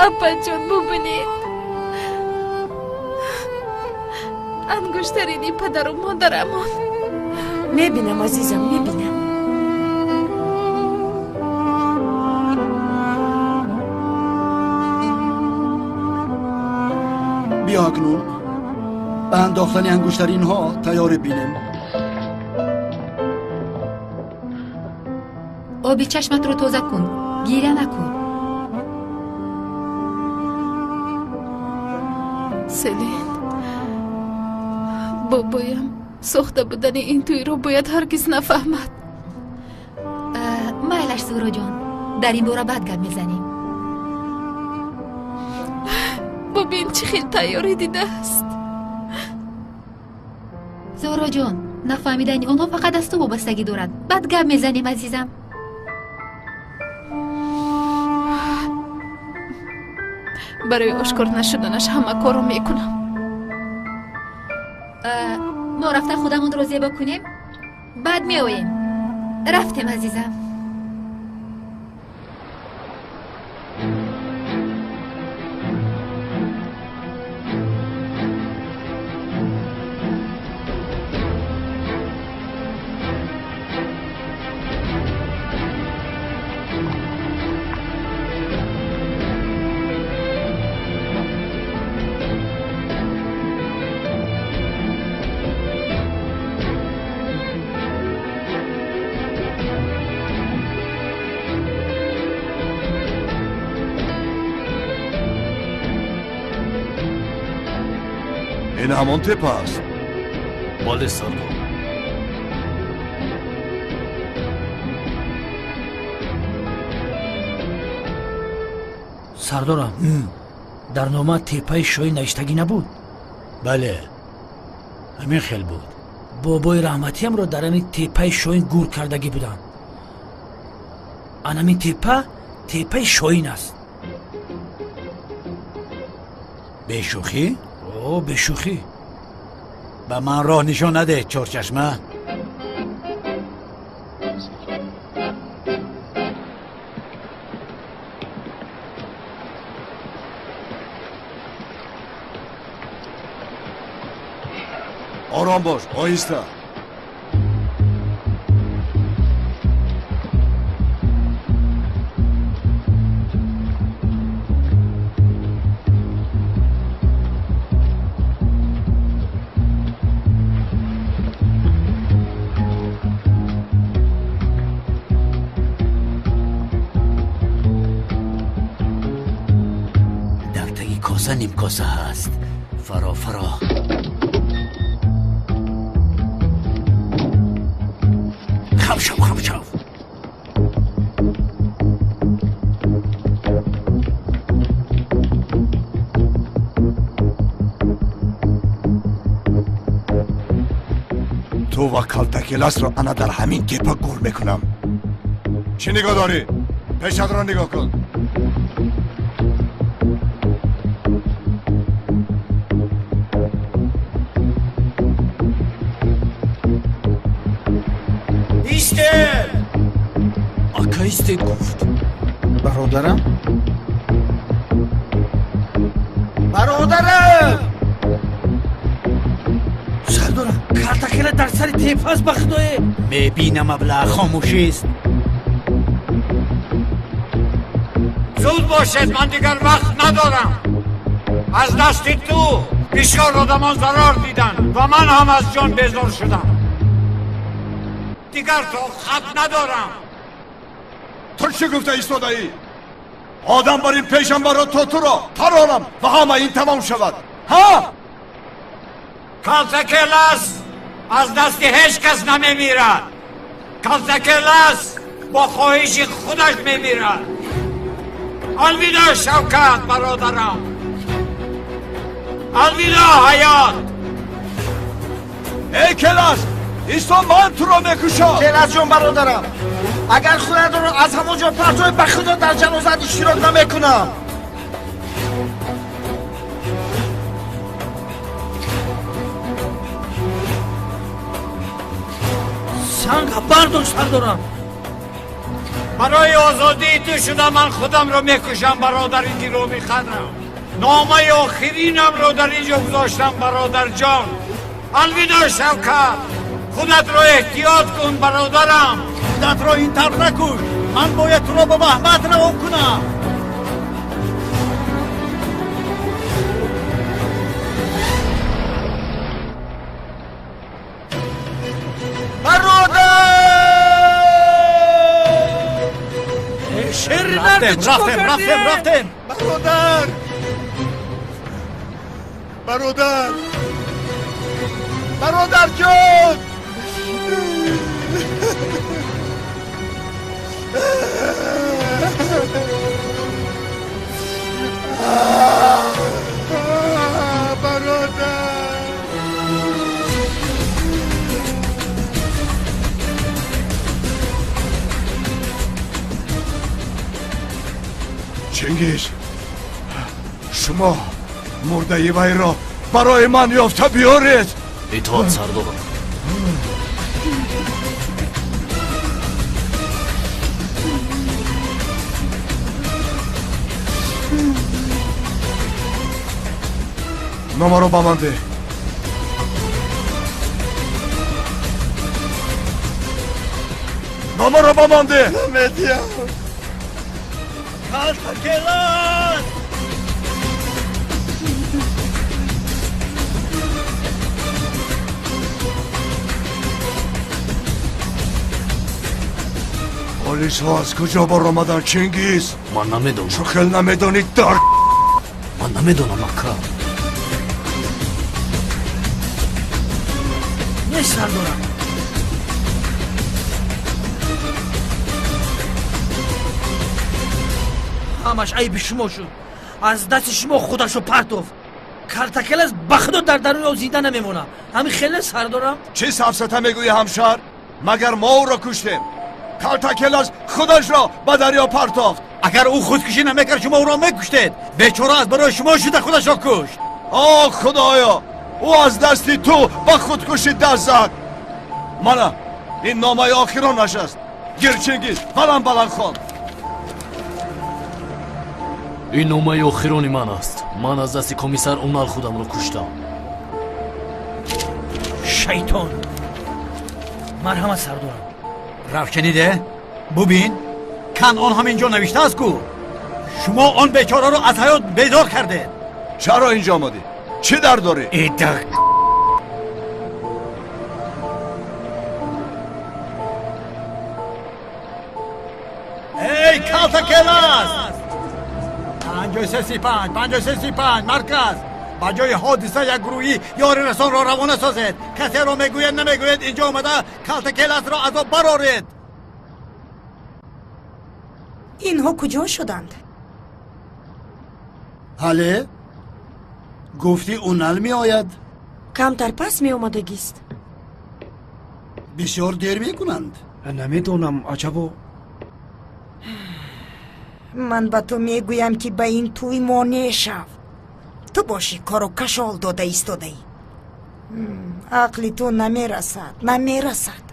Апаҷон, бубинед, ангуштарини падару модарамон. Мебинам, азизам, мебинам. Биё акнун ба андохтани ангуштаринҳо тайёрӣ бинем. Оби чашматро тоза кун, гиря накун. Селин, бобоям сохта будани ин тӯйро бояд ҳаргиз нафаҳмад. Майлаш, Зуҳроҷон, дар ин бора баъд гап мезанем. Бубин, чӣ хел тайёрӣ дидааст. Зуҳроҷон, нафаҳмидани онҳо фақат аз ту вобастагӣ дорад. Баъд гап мезанем, азизам. Барои ошкор нашуданаш ҳама корро мекунам. Мо рафта худамонро зебо кунем, баъд меоем. Рафтем, азизам. Ин ҳамон тепа аст. Бале, сардор. Сардорам, дар нома тепаи шоҳӣ навиштагӣ набуд? Бале, ҳамин хел буд. Бобои раҳматиамро дар ҳамин тепаи шоҳин гур кардагӣ буданд. Анамин тепа тепаи шоҳин аст. Бешӯхӣ? О, бешӯхӣ. Ба ман роҳ нишон наде, чорчашма. Ором бош, оҳиста. Дар таги коса нимкоса ҳаст. Фаро, фаро. Хам шав, хам шав. Ту ва калтакеласро ана дар ҳамин тепа гур мекунам. Чӣ нигоҳ дорӣ? Пешатро нигоҳ кун. наистед гуфт. Бародарам? Бародарам! Сардорам, калтакела дар сари тепа аст, ба худое. Мебинам, аблаҳ, хомӯшист. Зуд бошед, ман дигар вақт надорам. Аз дасти ту бисёр одамон зарар диданд ва ман ҳам аз ҷон безор шудам. Дигар тоқат надорам. Ту чӣ гуфта истодаӣ? Одам бар ин пешам баро то туро паронам ва ҳама ин тамом шавад. Ҳа? Калтакелас аз дасти ҳеҷ кас намемирад. Калтакелас бо хоҳиши худаш мемирад. Алвидо, Шавкат, бародарам. Алвидо, ҳаёт. Эй Келас, исто, ман туро мекушам. Келас ҷон, бародарам, агар худатро аз ҳамон ҷо партои, ба худо дар ҷанозат иштирок намекунам. Санга бардор, сардорам. Барои озодии ту шуда ман худамро мекушам, бародари гиромӣ қадрам. Номаи охиринамро дар ин ҷо гузоштам, бародарҷон. Алвидо, Шавкат, худатро эҳтиёт кун, бародарам. Худатро ин тавр накуш, ман бояд туро ба Маҳмад равон кунам. Рафтем, рафтем, рафтем, рафтем. Бародар, бародар, бародарҷон! Бародар! Чингиз, шумо мурдаи вайро барои ман ёфта биёред. Итоат, сардорам. Номаро ба ман деҳ. Номаро ба ман деҳ. Намедиҳам. Калтакелас! Полисҳо аз куҷо баромаданд, Чингиз? Ман намедонам. Чӣ хел намедонӣ, дар? Ман намедонам, ака. Не, сардорам. Ҳамаш айби шумо шуд. Аз дасти шумо худашо партофт. Калтакелас ба худо дар даруни об зинда намемонад. Ҳамин хеле, сардорам? Чӣ сафсата мегӯӣ, ҳамшаҳр? Магар мо ӯро куштем? Калтакелас худашро ба дарё партофт. Агар ӯ худкушӣ намекард, шумо ӯро мекуштед. Бечора аз барои шумо шуда худашро кушт. О худоё, ӯ аз дасти ту ба худкушӣ даст зад. Мана ин номаи охиронаш аст. Гир, Чингиз, баланд баланд хон. Ин номаи охирони ман аст. Ман аз дасти комиссар Унал худамро куштам. Шайтон! Марҳамат, сардорам. Равшаниде, бубин, кан он ҳам инҷо навиштааст ку. Шумо он бечораро аз ҳаёт безор кардед. Чаро инҷо омадӣ? Чӣ дар дорӣ? Ида Эй, Калтакелас! 5335, 5335, марказ! Ба ҷои ҳодиса як гурӯҳи ёрирасонро равона созед. Касеро мегӯяд, намегӯяд, инҷо омада Калтакеласро аз об бароред. Инҳо куҷо шуданд? Ҳале? Гуфтӣ Унал меояд? Камтар пас меомадагист. Бисёр дер мекунанд. Намедонам, аҷабо. Ман ба ту мегӯям, ки ба ин тӯй монеъ шав. Ту бошӣ, кору кашол дода истодаӣ. Ақли ту намерасад, намерасад.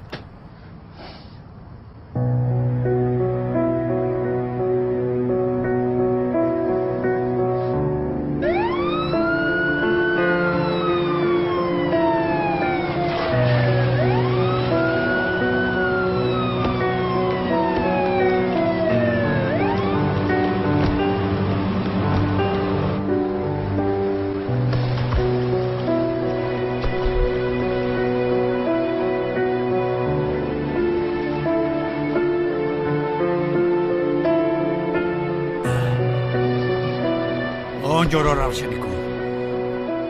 Он ҷоро равшанӣ кун,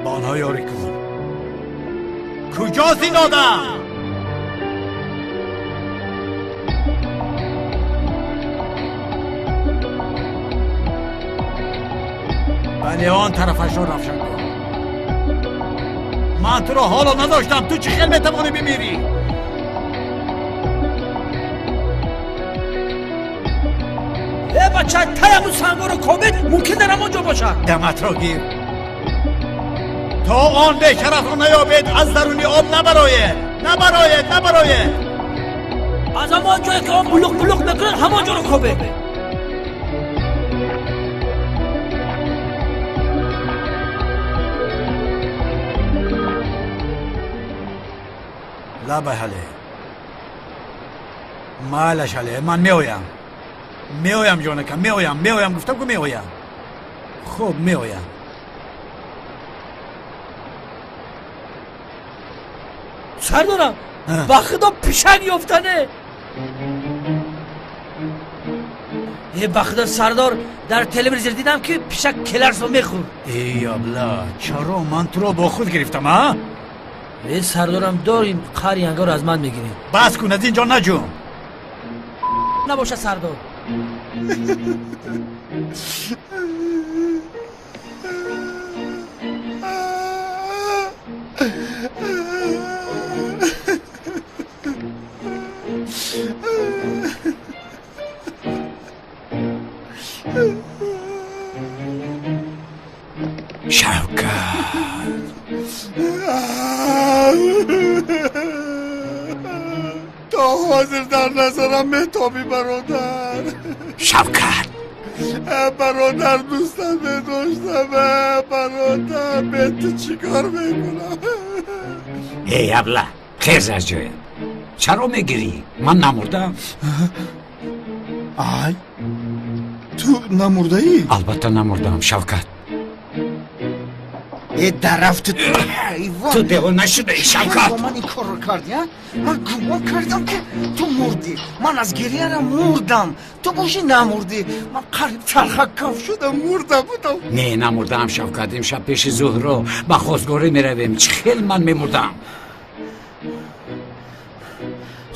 ба онҳо ёрӣ кун. Куҷост ин одам? Бале, он тарафашро равшан кун. Ман туро ҳоло надоштам, ту чӣ хел метавонӣ бимирӣ? Э бача, таяму сангоро кобед, мумкин дар ҳамон ҷо бошад. Даматро гир. То он бешарафро наёбед, аз даруни об набароед, набароед, набароед. Аз ҳамон ҷое ки об булуқ булуқ мекунад, ҳамон ҷоро кобед. Лабай ҳале, майлаш ҳале, ман меоям, меоям ҷонакам, меоям, меоям, гуфтам ку меоям. Хуб, меоям. Сардорам, ба худо пишак ёфтане. Э ба худо сардор, дар телевизор дидам ки пишак келарсо мехӯрд. Эй абла, чаро ман туро бо худ гирифтам, а? Э сардорам, дорим қари ангор аз ман мегирӣ. Бас кун, аз ин ҷо наҷум. Набошад сардор. Шавкат, то ҳозир дар назарам метобӣ бародар. Шавкат, бародар, дӯстат медоштам. Бародар, бе ту чӣ кор мекунам? Эй абла, хез аз ҷоят. Чаро мегирӣ? Ман намурдам. Ай, ту намурдаӣ? Албатта намурдам, Шавкат. Э дарафти ҳайвон! Ту девона шудаӣ, Шавкат! Бо ман ин корро кардӣ, а? Ман гумон кардам ки ту мурдӣ. Ман аз гирьяра мурдам. Ту бошӣ намурдӣ. Ман қариб чархаккаф шудам, мурда будам. Не, намурдаам, Шавкат. Имшаб пеши Зуҳро ба хостгорӣ меравем. Чӣ хел ман мемурдам?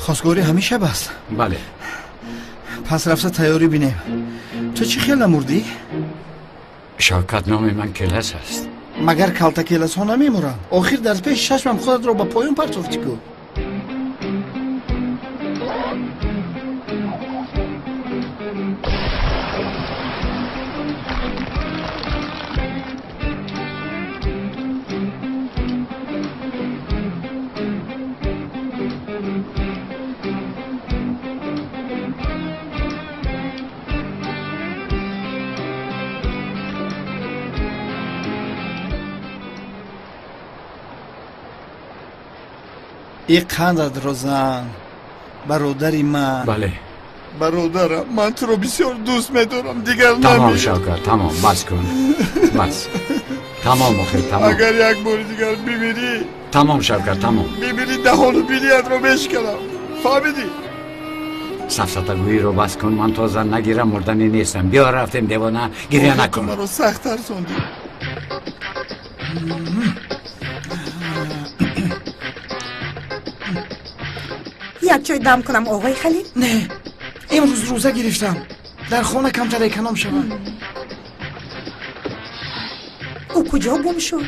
Хостгорӣ ҳамин шаб аст? Бале. Пас рафта тайёрӣ бинем. Ту чӣ хел намурдӣ? Шавкат, номи ман Келас аст. Магар калтакеласҳо намемуранд? Охир дар пеши чашмам худатро ба поён партофтӣ ку. И қандадро зан, бародари ман. Бале, бародарам, ман туро бисёр дӯст медорам, дигар тамом. Шавкат, тамом, бас кун, бас, тамом, охир тамом. Агар як бори дигар бимирӣ. Тамом, Шавкат, тамом. Бимирӣ, даҳону биниятро мешиканам, фаҳмидӣ? Сафсатагӯиро бас кун. Ман то зан нагирам, мурданӣ нестам. Биё рафтем, девона, гиря накун. Маро сахт тарсондӣ. Як чой дам кунам, оғои Халил? Не, имрӯз рӯза гирифтам, дар хона камтар эконом шавам. Ӯ куҷо гум шуд?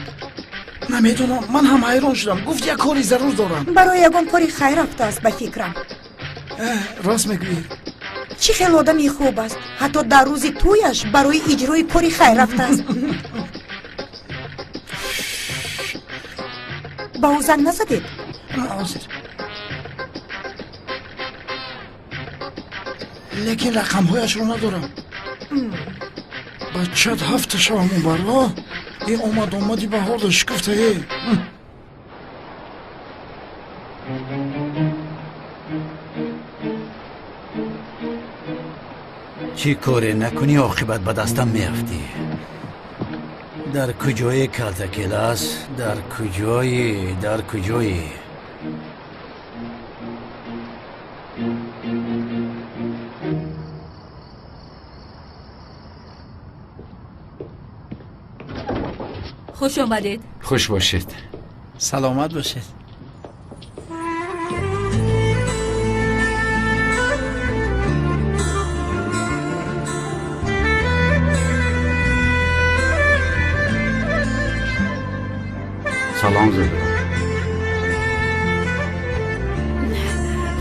Намедонам, ман ҳам ҳайрон шудам. Гуфт як кори зарур дорам. Барои ягон кори хайр рафтааст, ба фикрам. Рост мегӯӣ. Чӣ хел одами хуб аст, ҳатто дар рӯзи тӯяш барои иҷрои кори хайр рафтааст. Ба ӯ занг назадед? Ҳозир. Лекин рақамҳояшро надорам. Бачат ҳафта шавам баро. Э омад, омади баҳорда шукуфта э. Чӣ коре накунӣ, оқибат ба дастам меафтӣ. Дар куҷое калтакелас? Дар куҷое? Дар куҷое? Хуш омадед. Хуш бошед. Саломат бошед. Салом Зуҳро.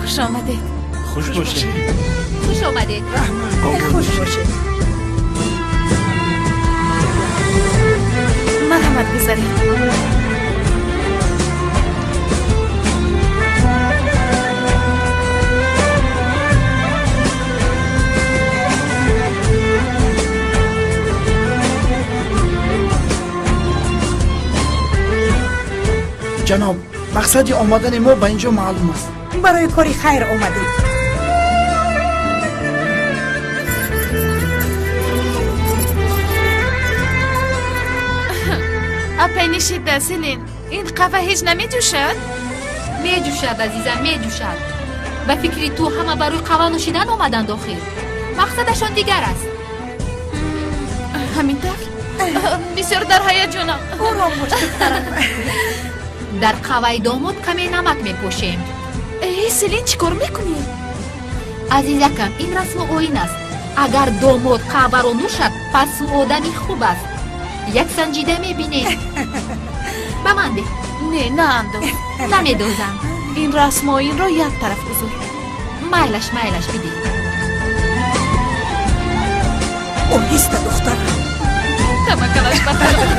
Хуш омадед. Хуш бошед. Хуш омадед. Хуш бошед. Марҳамат, гузаред. Ҷаноб, мақсади омадани мо ба инҷо маълум аст. Барои кори хайр омадед. Апай нишида, Селин, ин қаҳва ҳеҷ намеҷӯшад? Меҷӯшад, азизам, меҷӯшад. Ба фикри ту ҳама барои қаҳва нӯшидан омаданд охир. Мақсадашон дигар аст. Ҳамин тавр? Бисёр дар ҳаяҷонам. Ором бош, духтарам. Дар қаҳваи домод каме намак мепошем. Э, Селин, чӣ кор мекунӣ? Азизакам, ин расму оин аст. Агар домод қаҳваро нӯшад, пас ӯ одами хуб аст. Як санҷида мебинем. Ба ман деҳ. Не, наандоз. Намедозам. Ин расму оинро як тараф гузор. Майлаш, майлаш, бидеҳ. Оҳиста, духтарам. Тамакалаш ба тараф.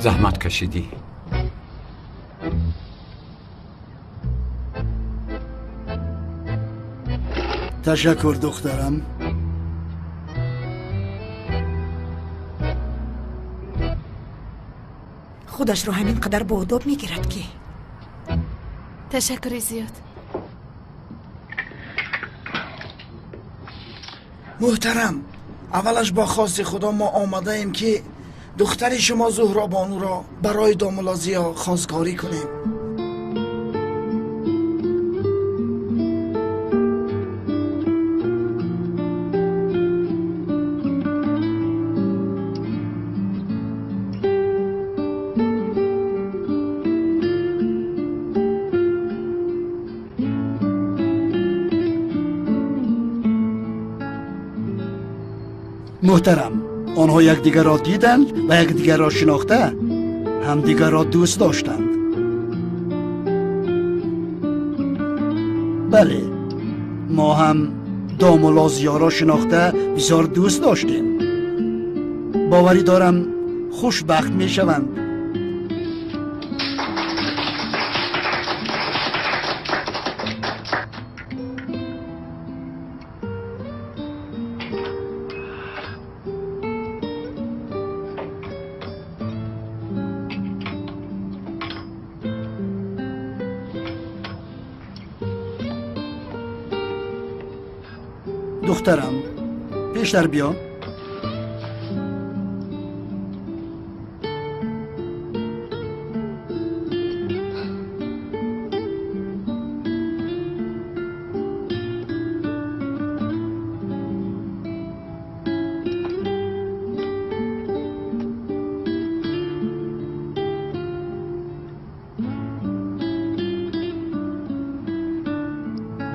Заҳмат кашидӣ. Ташаккур, духтарам. Худашро ҳамин қадар боодоб мегирад ки. Ташаккури зиёд. Муҳтарам, аввалаш бо хости Худо мо омадаем ки духтари шумо Зуҳробонуро барои домулло Зиё хостгорӣ кунем. Муҳтарам, онҳо якдигарро диданд ва якдигарро шинохта, ҳамдигарро дӯст доштанд. Бале, мо ҳам домулло Зиёро шинохта бисёр дӯст доштем. Боварӣ дорам, хушбахт мешаванд. Духтарам, пештар биё.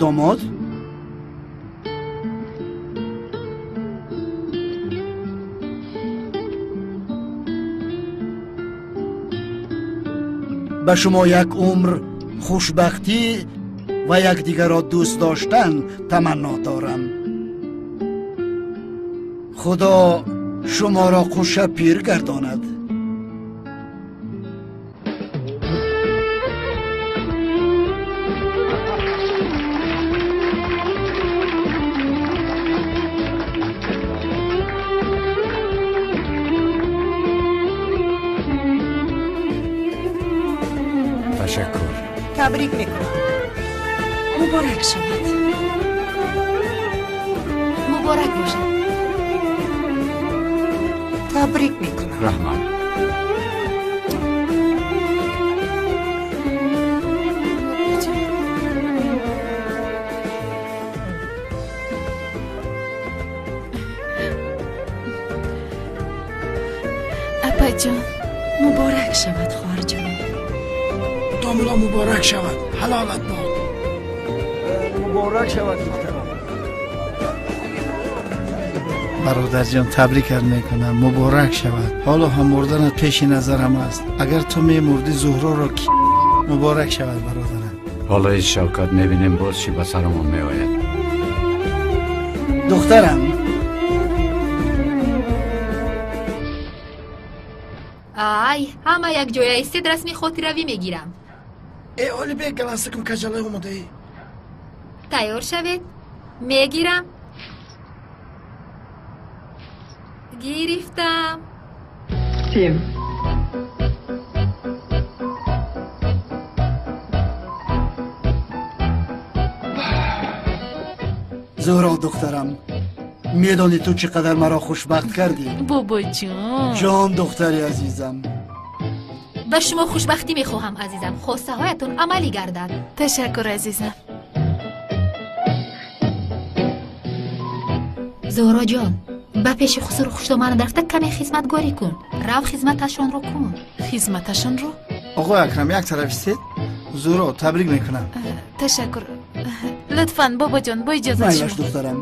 Домод, ба шумо як умр хушбахтӣ ва якдигарро дӯст доштан таманно дорам. Худо шуморо қуша пир гардонад. Табрик мекунам. Муборак шавад. Муборак бошад. Табрик мекунам. Раҳмат. Апаҷон, муборак шавад, хоҳарҷонам. Домулло муборак шавад, ҳалолат бод. Муборак шавад, духтарам. Бародарҷон, табрикат мекунам, муборак шавад. Ҳоло ҳам мурданат пеши назарам аст. Агар ту мемурдӣ, Зуҳроро ки. Муборак шавад, бародарам. Ҳоло ин Шавкат мебинем боз чӣ ба сарамон меояд. Духтарам. Ай, ҳама якҷоя истед, расми хотиравӣ мегирам. Э, Олибек, галансакум каҷалай омодаӣ. Тайёр шавед, мегирам. Гирифтам. Семь. Зуҳро духтарам, медонӣ ту чӣ қадар маро хушбахт кардӣ? Бобоҷон. Ҷон, духтари азизам. Ба шумо хушбахтӣ мехоҳам, азизам. Хостаҳоятон амалӣ гардад. Ташаккур, азизам. Зуҳроҷон, ба пеши хусуру хуштоманат рафта каме хизматгорӣ кун. Рав, хизматашонро кун. Хизматашонро? Оғои Акрам, як тараф истед. Зуҳро, табрик мекунам. Ташаккур. Лутфан, бобоҷон, бо иҷозат. Майлаш, духтарам.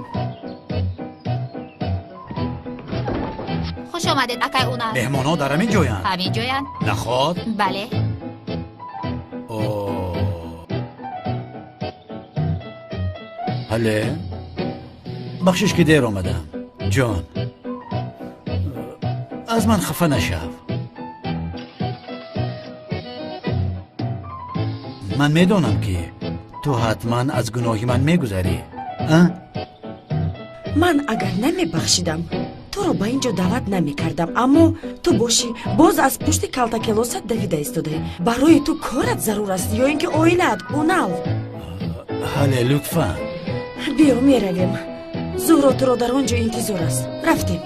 Хуш омадед, акай Унал. Меҳмонҳо дар ҳамин ҷоянд? Ҳамин ҷоянд. Наход? Бале. Ҳале, бахшиш ки дер омадам. Ҷон, аз ман хафа нашав. Ман медонам, ки ту ҳатман аз гуноҳи ман мегузарӣ. Ман агар намебахшидам, туро ба ин ҷо даъват намекардам, аммо ту бошӣ боз аз пушти калтакелосат давида истодаӣ. Барои ту корат зарур аст ё ин ки оилаат, Унал? Ҳале, лутфан. Биё, меравем. Зуҳро туро дар он ҷо интизор аст. Рафтем.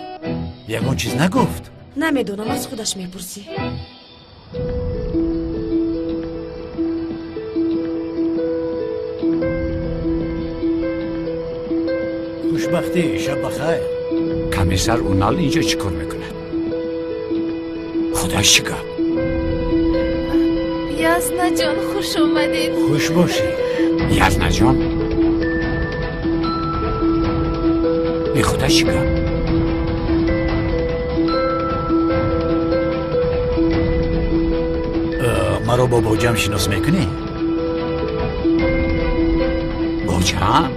Ягон чиз нагуфт? Намедонам, аз худаш мепурсӣ. Хушбахтӣ, шаб бахайр. Комиссар Унал инҷо чӣ кор мекунад? Худои, чӣ гап? Язнаҷон, хуш омадед. Хуш бошӣ. Язнаҷон, бехуда, чӣ гап? Маро бо боҷам шинос мекунӣ? Боҷам?